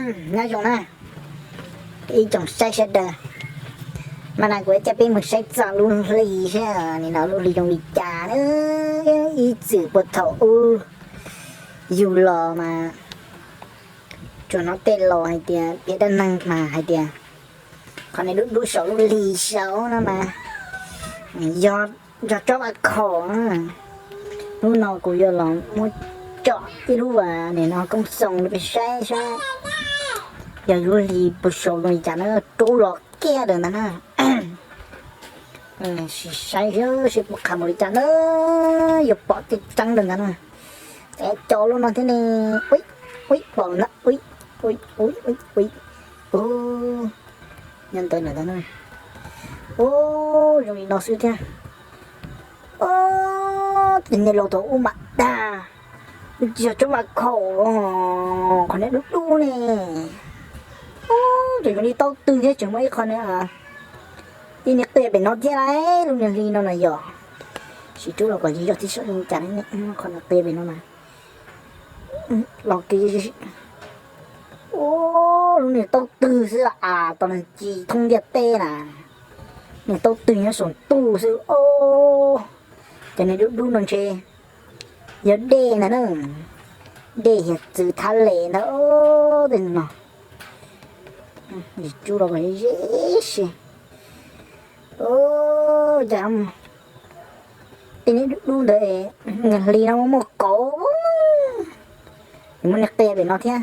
Nyob zoo na ib tsoom saib sawv daws, mas na kuv coj peb mus saib txog lub hli seb nim no lub hli zoo li cas na. Ib txwm puag thaum ub yug los mas tsuas hnov tej laus hais tias piav dab neeg mas hais tias qhov niag dub dub saum lub hli saud no mas yog tsob vaj khaum. Hnub no kuv yuav los muab tsom ib lub nim no koob xoo rau peb saib saib yog lub hli puag saud zoo li cas na, rub los kiag ntawm ntag na. Sim saib seb puas qha mus li cas na, yuav pom tseeb tseeb ntawm ntag na. Ces cov lub no thiab ne, ui, ui, pom na, ui, ui, ui, ui, ui, nyob ntawd ntawm ntag na. Ub, zoo li no xwb thiab. Ub, tej niag laus thaum ub mas dag, tsis yog tsob vaj khaum, qhov niag dub dub ne. Ub, tseem zoo li tau twg thiab tseem muaj ib qho ne, ib niag qia pem no thiab lauj, lub niag hli no na yog. Sim rub los kom yog tib saum zoo cas ne, qhov niag qia pem no mas los kiag. Ub, lub niag tau twg xwb a, tos nws ci thoob ntiaj teb na. Niag tau twg nyob saum ntuj xwb. Ub, cov niag dub dub no ntshe yog dej ntag na, dej hiav txwv thab les ntag. Ub, tej no, rub los kom ze ze. Ub, cas tej niag dub dub ntawd, niag hli no muaj muaj kauv, muaj niag qia pem no thiab.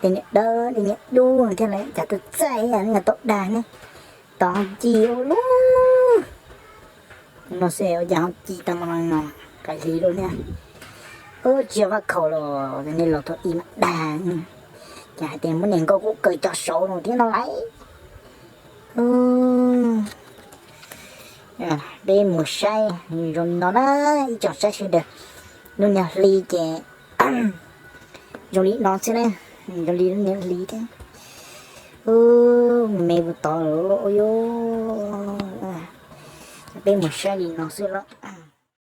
Tej niag dawb tej niag dub thiab lawm, cas twb txaij ib yam li tau dag ne. Tos ho ci ua luaj. No xwb ua cas ho ci tag no, kav hli lawm thiab. Ub, tsis yog vaj khaum los nej los thaum ub mas dag, ces hais tias muab niag nkauj kub kaw cog saud no thiab no lauj. Peb mus saib zoo li no na, ib tsoom saib sawv daws, lub niag hli ces zoo li no xwb na, zoo li lub niag hli thiab. Ub, me puag tod lawm. Peb mus saib li no xwb lauj.